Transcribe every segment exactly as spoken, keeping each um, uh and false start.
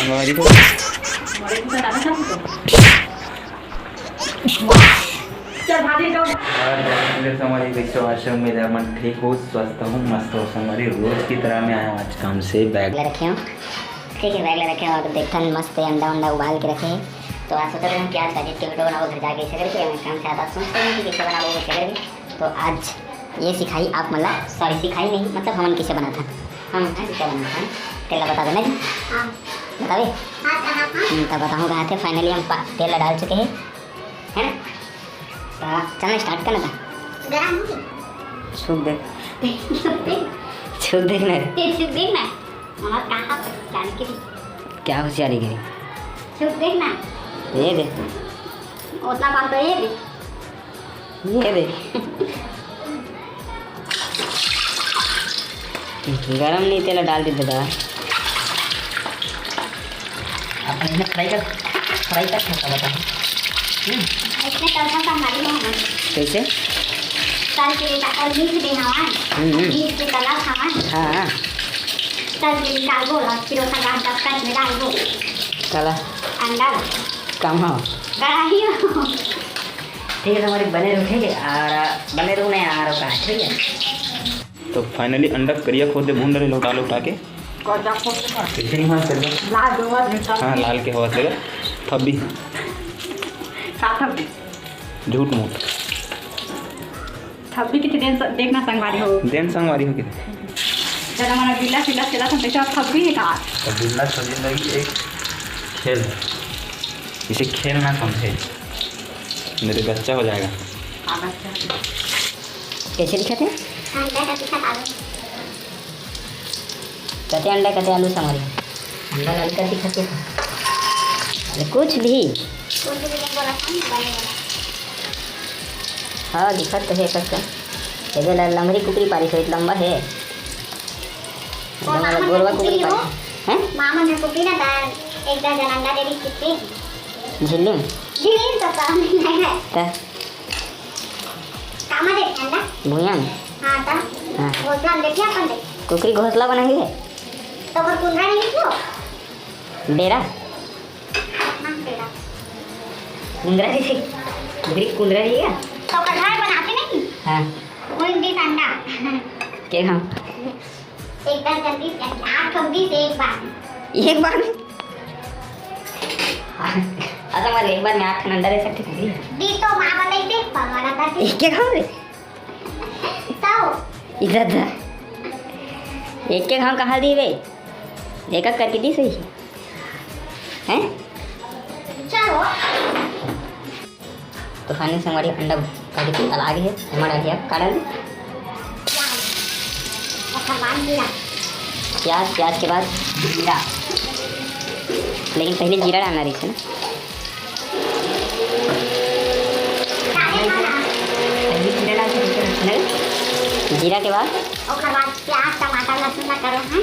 हमारी तो चल भाभी, जाओ। और जय संगवारी, कैसे हो? आशा उम्मीद है मन ठीक हो, स्वस्थ हो, मस्त हो। संगवारी, रोज की तरह मैं आया हूँ आज काम से, बैग ले रखे हूँ। ठीक है, बैग ले रखे हूँ और देखथन मस्त अंडा उंडा उबाल के रखे हैं। तो आज सोच रहे हैं कि आज का जितने वीडियो बनाओ घर जाके ऐसे करके, मैं काम से आता सोचते हैं कि कैसे बनाओ ऐसे करके। तो आज ये सिखाई आप मन ला, सॉरी, सिखाई नहीं, मतलब हमन कैसे बनाथन, हम कैसे बनाथन, तेला बता देना जी। हाँ। बतावे? हाँ, हाँ, हाँ। हम्म, तब बताऊँ कहाँ थे। Finally हम पा-, तेल ला डाल चुके हैं, है ना? तो चलना स्टार्ट करना था। गरम हो गया? छू देख। छू देख। छू देख ना। ये छू देख ना। वहाँ कहाँ पर जान के भी। क्या होशियारी गई? छू देख ना। ये दे। उतना काम तो ये दे। ये दे। गरम नहीं, तेल डाल दे दादा। अपन इसमें फ्राई कर, फ्राई कर सकता बता। हम्म। इसमें तड़का का मालूम है ना? कैसे? तल के डाल, और बीज दे हवा। हम्म, हम्म। बीज के तला हवा। हाँ, हाँ। तल के निकाल दो और फिर उसका गांठ दस का इसमें डाल दो। काला। अंडा। कहाँ? कढ़ाई में। ठीक है, संगवारी बने रहो, ठीक है, और बने रहो, नहीं आ रहा, ठीक है। तो finally अंडा करिया खोद दे, भून डाले लौटा लौटा के। करिया खोद दे। कैसे नहीं हुआ तेरे? लाल जो हुआ, झूठा। हाँ, लाल के हुआ तेरे। थब्बी। साफ थब्बी। झूठ मूठ। थब्बी कितने देन स-, देखना संगवारी हो। देन संगवारी हो कितने। जब हमारा बिल्ला सिल्ला खेला था, तो क्या थब्बी है का? तो बिल्ला तो जिंदगी एक खेल है, इसे खेल ना समझे, मेरे बच्चा हो जाएगा। हाँ, बच्चा हो जाएगा। कैसे दिखत हे? अंडा का दिखत आलू। कते अंडा, कते आलू संगवारी? अंडा ला दिखत हे। अरे कुछ भी। कुछ भी नहीं बोला था, बने बोला। हाँ, दिखत तो हे, कस का। एदे ला लंगरी कुकरी पारिस होई, लंबा हे। वो एकदम वाला मामा गोरवा ने कुकरी कुकरी हो? पारिस। हैं? मामा ने कुकरी ना, ता एक दर्जन अंडा दे दी कितनी? झिल्ली में? झिल्ली में तो काम नहीं है। ता? कामा देखे अंडा? भुइयां में? हाँ, ता? हाँ। घोंसला में देखे अपन देखे। कुकरी घोंसला बनाई है? तो वो कुंदरा नहीं हो? डेरा? हाँ, डेरा। कुंदरा जैसे, कुकरी कुंदरा नहीं है? तो कढ़ाई बनाते नहीं? हाँ। वही बीस अंडा। के हम? एक दर्जन बीस, यानी आठ ठो बीस एक बार में। एक बार में? अच्छा, मतलब एक बार में आठ ठन अंडा दे सकथे कुकरी? दी तो माँ बताई दे, भगवान अंडा दे। एक के घाव रे? तो? इधर, इधर। एक के घाव कहाँ दी बे? एक एक करके दी सही। हैं? चलो। तो finally संगवारी अंडा भाजी तला आगे हे, एमा डालही अब का डालही? प्याज। प्याज के बाद जीरा, लेकिन पहले जीरा डालना रहिस ना। पहले जीरा डाल के, जीरा के बाद ओकर बाद प्याज, टमाटर, लहसुन ला करो, हाँ?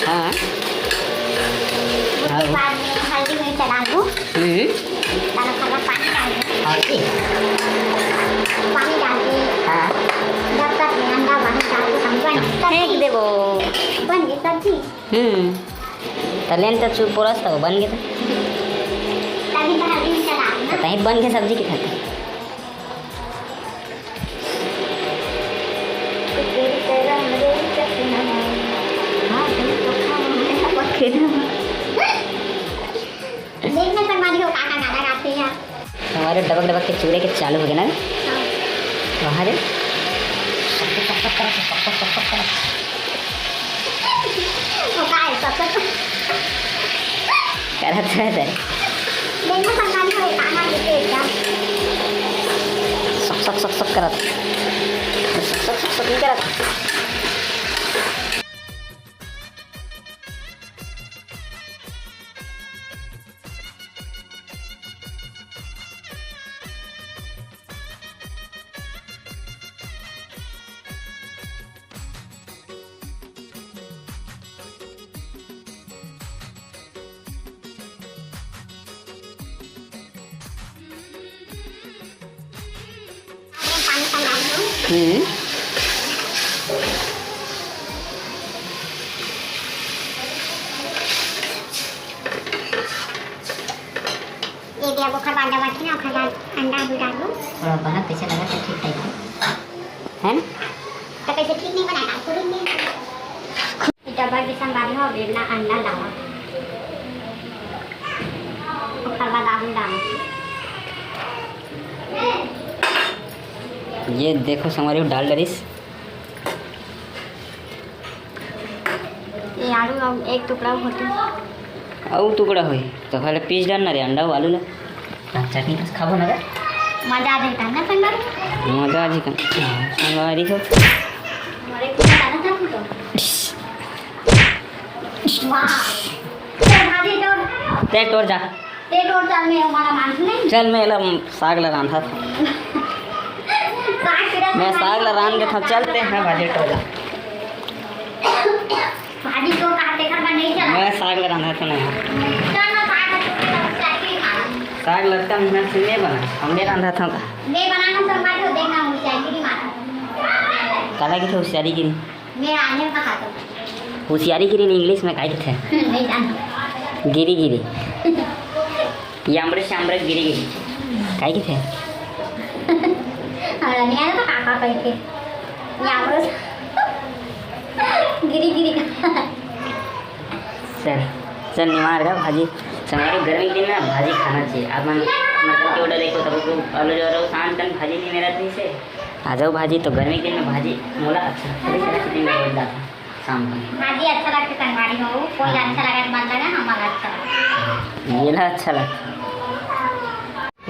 हाँ। उसके बाद में हल्दी मिर्च डाल दो। हम्म। डालो, थोड़ा पानी डाल दो। और की? पानी डाल के हाँ। जब तक में अंडा वहीं डाल के हम बन फेंक देबो। बन गई सब्जी। हम्म। तलेन त चुप पोरस त बन गे त। तभी तो हल्दी मिर्च डाल ना। त तहीं बन के सब्जी के खाते। देखना संगवारी हो का का गाना गाते हैं। हमारे डबक डबक के चूरे के चालू हो गए ना। हाँ। वहाँ रे। वो का है, सब, सब। करत रहत हे। देखना संगवारी हो का गाना गाते हैं। सक, सक, सक, सक करत। सक, सक, सक, सक नहीं करत। हम्म। ये भी अब ओखर बाद जब आथे ना, ओखर बाद अंडा भी डालू। और बना कैसे लगा था, ठीक टाइप है, है ना? तो कैसे ठीक नहीं बना, डाल थोड़ी नहीं। डब्बा के संग डाले हो, अब इतना अंडा डाला, ओखर बाद आलू डाला। ये देखो संगवारी हो, डाल डरिस। ये आलू अब एक टुकड़ा होते। अउ टुकड़ा होई, तो पहले पीस डालना रे अंडा अउ आलू ला। हाँ, चटनी बस खाबो ना रे। मजा आ जाता ना संगवारी। मजा आ जाता। हाँ, संगवारी हो। हमारे को बता रहा था तू तो। वाह। चल, भाभी, टोर। ते टोर जा। ते टोर, चल, मैं हमारा मानसू नहीं। चल, मैं एला साग ला रांधत हँव। साग के मैं साग ला रांध देत हँव, चल ते, हाँ, भाजी टोर जा। भाजी टोर कहा, तेकर बर नहीं चला। मैं साग ला रांधत हँव ना यार। चल ना, साग ला टोर, साग ला टोर। साग लतका मेहनत से नहीं बना, हम नहीं रांधत हँव का। मैं बनाना संभाल, देखना, होशियारी गिरी मारा। काला कथे होशियारी गिरी? मैं आने का खाता हूँ। होशियारी गिरी नहीं, English में काई कथे? नहीं जानता। गिरी गिरी। याम्बरे श्याम्बरे गिरी गिरी। काई कथे? हमरा नहीं आया तो काका कही थे। याम्बरे गिरी गिरी। चल, चल निमार का भाजी। संगवारी, गर्मी के दिन में भाजी खाना चाहिए। आप मन मतलब कि order देखो, तब तो आलू जो रहो, सांझ कन भाजी नहीं मेरा दिन से। आ जाओ भाजी, तो गर्मी के दिन में भाजी मोला अच्छा लगता है, दिन में रोज जाता शाम को। भाजी अच्छा लगता संगवारी हो, कोई ला अच्छा लगा तो मत लगा, हमारा अच्छा लगा। ये ला अच्छा लगता।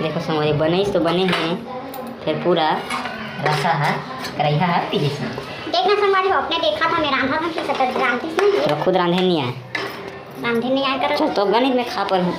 देखो संगवारी, बने तो बने हैं, फिर पूरा रसा है, करैहा है, पी जैसे। देखना संगवारी हो, अपने देखा था, मैं रांधा था, फिर सब जानती थी। तो खुद रांधे नहीं आए। रांधे नहीं आए कर। चल तो गणित में खा पर हूँ।